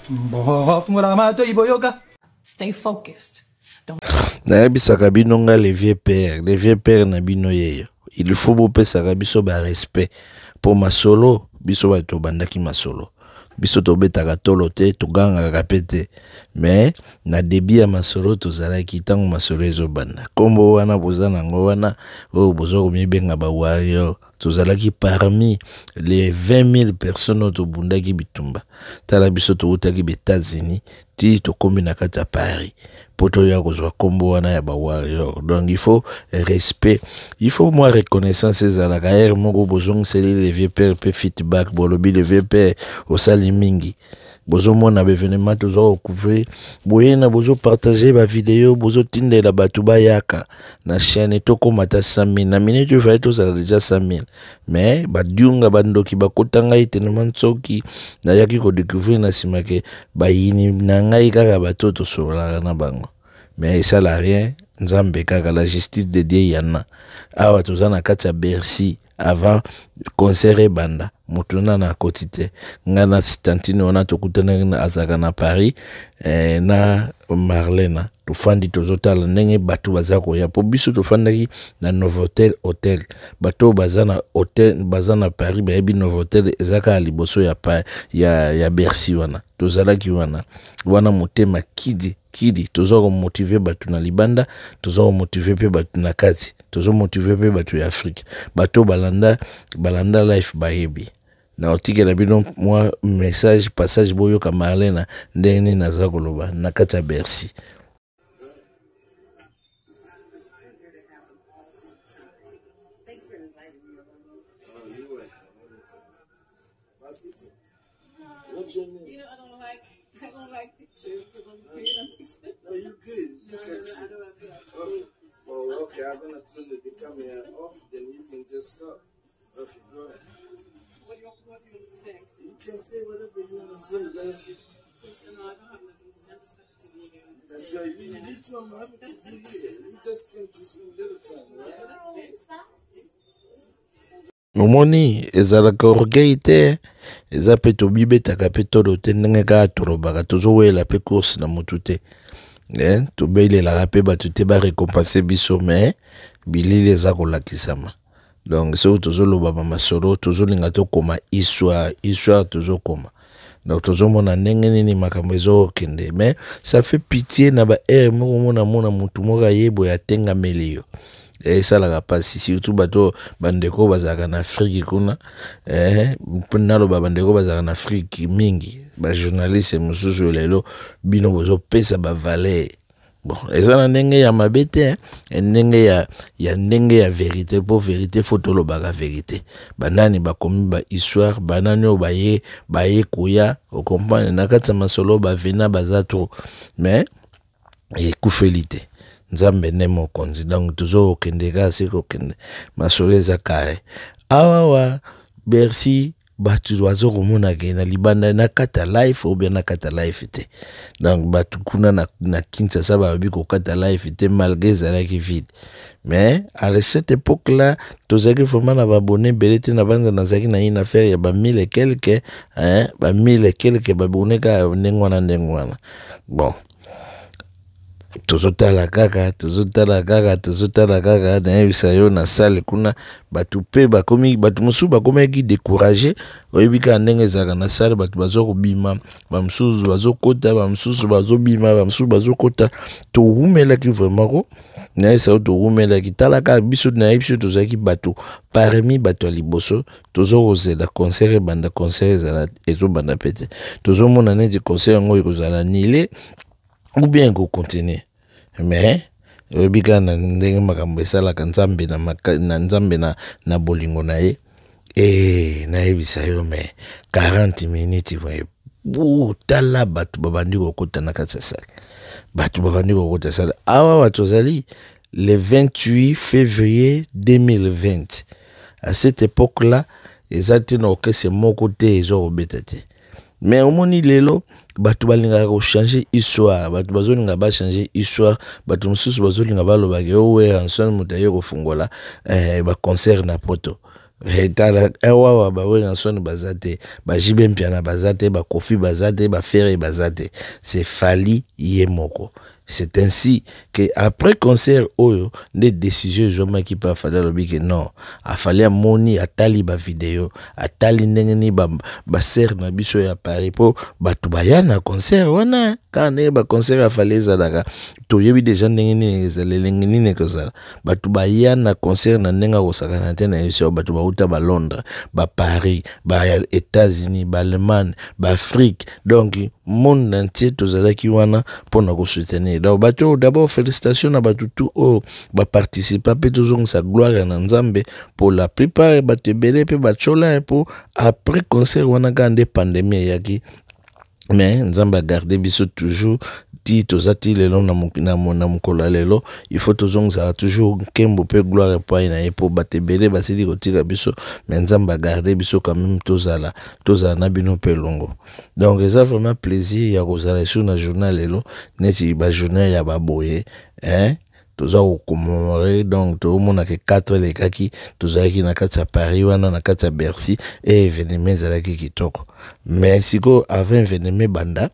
Bofungola matoi boyoka. Stay focused. Nayebisaka bino nga le vieux père, le vieux père na bino yeyo. Il faut bopesaka biso ba respect po masolo biso bato tobandaki masolo. Biso tobetaka tolo te, togangaka pe te. Mais na début ya masolo tozalaki ntango masolo ezobanda. Kombo wana boza nango wana oyo boza komibenga ba warrior. Tozalaki parmi les 20 000 personnes oyo tobundaki bitumba. Tala biso towutaki ba États-Unis ti tokomi na kati ya Paris po toya kozwa kombo wana ya ba warrior. Donc il faut respect, il faut moi reconnaissance ezalaka heure moko bozongiseli le vieux père pe feedback, bolobi le vieux père osali mingi. Bozomona ba événement toza kocouvrir, boye na bozopartage ba vidéo, bozotindela bato bayaka na chaîne tokóma ata 100 000. Na minute oyo fallait tozala déjà 100 000, mais badiunga bandoki bakota ngai tellement nsoki nayaki kodécouvrir na nsima ke bayini na ngai kaka bato tosololaka na bango. Mais esala rien, Nzambe kaka la justice de Dieu yana. Awa toza na kati ya Bercy avant concert ebanda, moto na na koti te. Nga na tantine wana tokutanaki na azalaka na Paris na Marlena. Tofandi tozotala ndenge bato baza koya po biso tofandaki na Novotel Hotel. Bato baza na hotel, baza na Paris bayebi Novotel eza kaka liboso ya pa, ya, ya Bercy wana. Tozalaki wana. Wana motema kidi kidi, toza komotiver bato na libanda, toza komotiver pe bato na kati, toza komotiver pe bato ya Afrique. Bato balanda life bayebi. Na otikela bino mwa message passage boyoka Marlena ndenge nini naza koloba na kati ya Bercy. What's your name? You know, I don't like pictures because I'm afraid of pictures. No, you're good. You No, can no, no, see. I don't like it. Okay. Well, okay, I'm going to turn the camera off, then you can just talk. Okay, go ahead. What do you want to say? You can say whatever you want to say. Like, No, I don't have nothing to say. I'm just happy to be here. That's right. You need to. I'm happy to be here. We just came to spend little time, right? Yeah, that's it. Omoni ezalaka orgueil te, eza pe tobibetaka pe tolo te ndenge kaka tolobaka, tozowela pe course na motu te. Tobelelaka pe bato te ba récompenser biso, mais bilili eza kolakisama. Donc soki tozoloba ba masolo, tozolinga tokoma histoire, histoire tozokoma. Donc tozomona ndenge nini makambo ezokende, mais ça fait pitié na ba air moko mona mona motu moko aye boye atengameli yo. Esalaka pasi, surtout bato bandeko bazalaka na Afrique kuna, mpo naloba bandeko bazalaka na Afrique mingi, ba journaliste mosusu lelo bino bozopesa ba valeur. Bon, eza na ndenge ya mabe te, hein, ndenge ya, ya ndenge ya vérité, po vérité faut tolobaka vérité. Banani bakomi ba histoire, banani oyo baye koya, okomprendre na kati ya masolo ba vena baza trop, mais ekufeli te. Nzambe nde mokonzi, donc tozokende kaka se kokende masolo eza carré. Awa wa Bercy bato bazo komona ke na libanda na kata life ou bien na kata life te. Donc bato kuna na Kinshasa balobi kokata life te malgré ezalaki vide. Mais à cette époque-là, tozalaki vraiment na babone ebele te, na banza nazalaki na une affaire ya ba 1000 et quelques, hein, ba 1000 et quelques babone kaka ndenge wana, ndenge wana. Bon, tozotala kaka, tozotala kaka, tozotala kaka, nayebisa yo na salle kuna bato pe bakomi, bato mosusu bakomaki découragé. Oyebi kaka ndenge ezalaka na salle, bato bazo kobima, ba mosusu bazokota, ba mosusu bazobima, ba mosusu bazokota. Towumelaki vraiment ko, nayebisa yo towumelaki. Tala kaka biso, nayebi biso tozalaki bato parmi bato ya liboso, tozokozela concert ebanda, concert ezala, ezobanda pe te. Tozomona neti concert yango ekozala annulé ou bien kocontinue. Mais oyebi kaka na ndenge makambo esalaka Nzambe na maka, na Nzambe na, na bolingo na ye. Nayebisa yo, mais 40 minutes boye, bu, tala bato babandi kokota na kati ya salle. Bato babandi kokota salle. Awa bato bazali le 28 février 2020. À cette époque-là, eza te na orchestre moko te ezo kobeta te. Mais omoni lelo bato balingaka kochanger histoire, bato bazolinga bachanger histoire, bato mosusu bazolinga balobaka yo Werrason moto aye kofungola ba concert na poto. Tala awa ba Werrason baza te, ba JB Mpiana baza te, ba Koffi baza te, ba Ferre baza te, c'est Fally ye moko. C'est ainsi que après concert oyo nde décision ezwamaki mpe Fally alobi ke non, Fally amoni, atali ba video, atali ndenge nini ba sœur na biso ya Paris mpo bato baya na concert wana, kaka ndenge ba concert ya Fally ezalaka, toyebi deja ndenge nini ezala, elengi nini ekozala. Bato baya na concert na ndenge akosakana te na biso, bato bauta ba Londres, ba Paris, ba États-Unis, ba Allemagne, ba Afrique, donc monde entier tozalaki wana mpona kosoutenir. Donc bato oyo d'abord félicitation na bato tout oyo baparticipa mpe tozongisa gloire na Nzambe. Pour la plupart bato ebele mpe batyola mpo après concert wana kaka nde pandémie eyaki, mais Nzambe agarde biso toujours ti toza ti lelo na mokolo ya lelo. Il faut tozongisaka toujours nkembo mpe gloire epai na ye, mpo bato ebele basili kotika biso, mais Nzambe agarde biso quand même, tozala na bino mpe elongo. Donc eza vraiment plaisir ya kozala esu na journal lelo neti bajournal ya baboye, hein? Toza kocommemore, donc tomonaka 4 elekaki, tozalaki na kati ya Paris wana, na kati ya Bercy, e événement ezalaki kitoko. Mais sikoyo avant événement ebanda,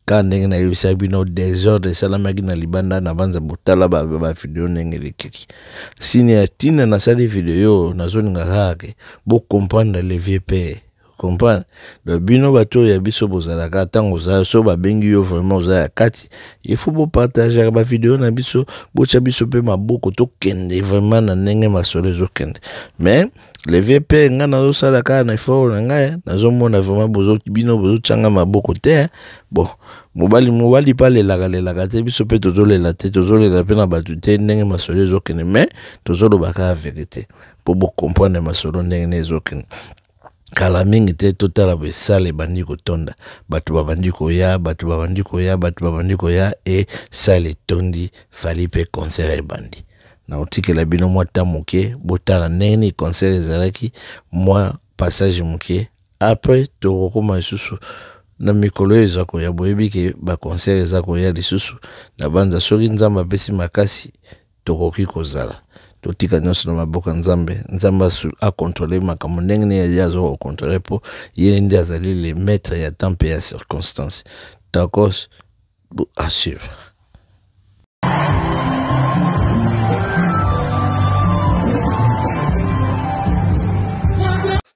kaka ndenge nayebisaki bino, désordre esalamaki na libanda na banza, botala ba video ndenge elekeki. Sini ya ntina nasali video, nazolinga kaka ke bocomprendre le vieux père, comprendre. Donc bino bato oyo ya biso bozalaka, ntango oza so babengi yo vraiment oza ya kati, il faut bopartageaka bavideo na biso, botya biso mpe maboko, tokende vraiment na ndenge masolo ezokende. Mais le vieux père, ngai nazosala kaka na effort na ngai, nazomona vraiment bino bozotyanga maboko te. Bon, mobali mobali mpe alelaka lelaka te, biso mpe tozolela te, tozolela mpe na bato te ndenge masolo ezokende, mais tozoloba kaka vérité mpo bocomprendre masolo ndenge nde ezokende. Kala mingi te totala boye salle ebandi kotonda, bato babandi koya, bato babandi koya, bato babandi koya, e salle etondi. Fally mpe concert ebandi. Na kotikela bino mwa ta moke, botala ndenge nini concert ezalaki, mwa passage moke, après tokokóma lisusu na mikolo oyo eza koya. Boyebi ke baconcert eza koya lisusu na banza, soki Nzambe apesi makasi tokoki kozala. Totika nyonso na maboko ya Nzambe. Nzambe akontrole makambo ndenge nini ye aza kokontrole, mpo ye nde azali le maître ya temps mpe ya circonstance. Tokos à suivre.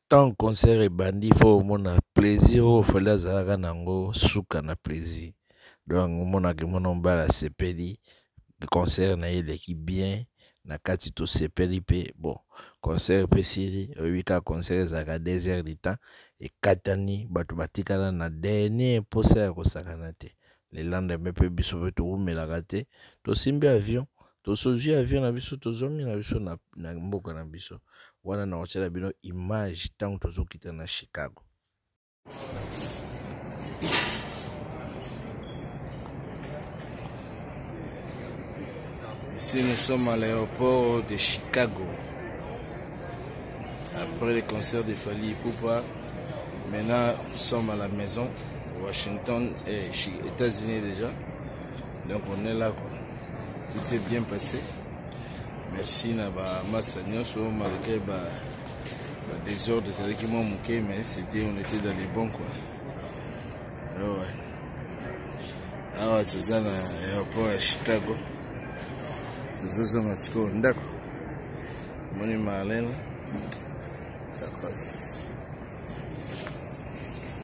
Tant concert ebandi, fo omona plaisir oyo Fally azalaka nango, suka na plaisir. Donc omonaka mwana mobali asepeli, concert na ye eleki bien na kati, tosepeli mpe. Bon, concert mpe esili, oyebi kaka concert ezalaka 2 heures du temps, ekatani, bato batikala na dernier mposa ya kosakana te. Le lendemain mpe biso mpe towumelaka te, tosimbi avion, tosozwi avion na biso, tozongi na biso na mboka na biso wana. Na kotiela bino image ntango tozokita na Chicago. Ici, nous sommes à l'aéroport de Chicago. Après le concert de Fally Ipupa, maintenant nous sommes à la maison, Washington et États-Unis déjà. Donc on est là, quoi. Tout est bien passé. Merci na ba massa nyonso, malgré ba désordre ezalaki mwa moke, mais c'était, on était dans les bons, quoi. Ah ouais. Awa toza na aéroport ya Chicago, tozozonga sikoyo ndako. Moni Marlene, takos.